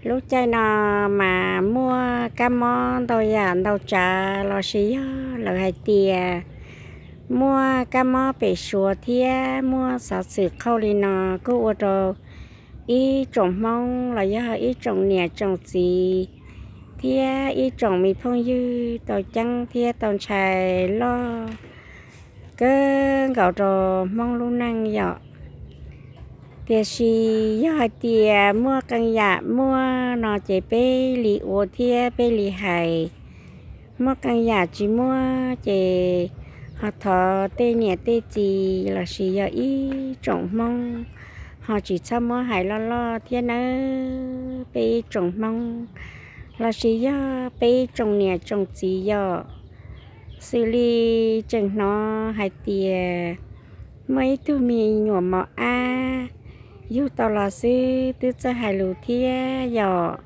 Lub caij no mas muaj kab mob ntau yam ntau tsav los sis yog lawv hais tias muaj kab mob pem Suav thiab muaj xov xwm qhauj li no kuj ua rau ib tsoom Hmoob los yog ib tsoom niam tsoom txiv thiab ib tsoom me phooj ywg tau ceeb thiab tau ntshai loj kawg nkaus rau Hmoob lub neej yom. Tiam sis yog hais tias muaj qee yam muaj no ces peb li ua thiab peb li hais. Muaj qee yam tsis muaj ces ho thov tej niam tej txiv los sis yog ib tsoom Hmoob ho tsis txhob muab hais loj loj thiab nawb peb ib tsoom Hmoob los sis yog peb ib tsoom niam tsoom txiv yom. Xws li tseem hnov hais tias muaj ib tug me nyuam mos ab yug tau los xwb twb txawj hais lus thiab yom.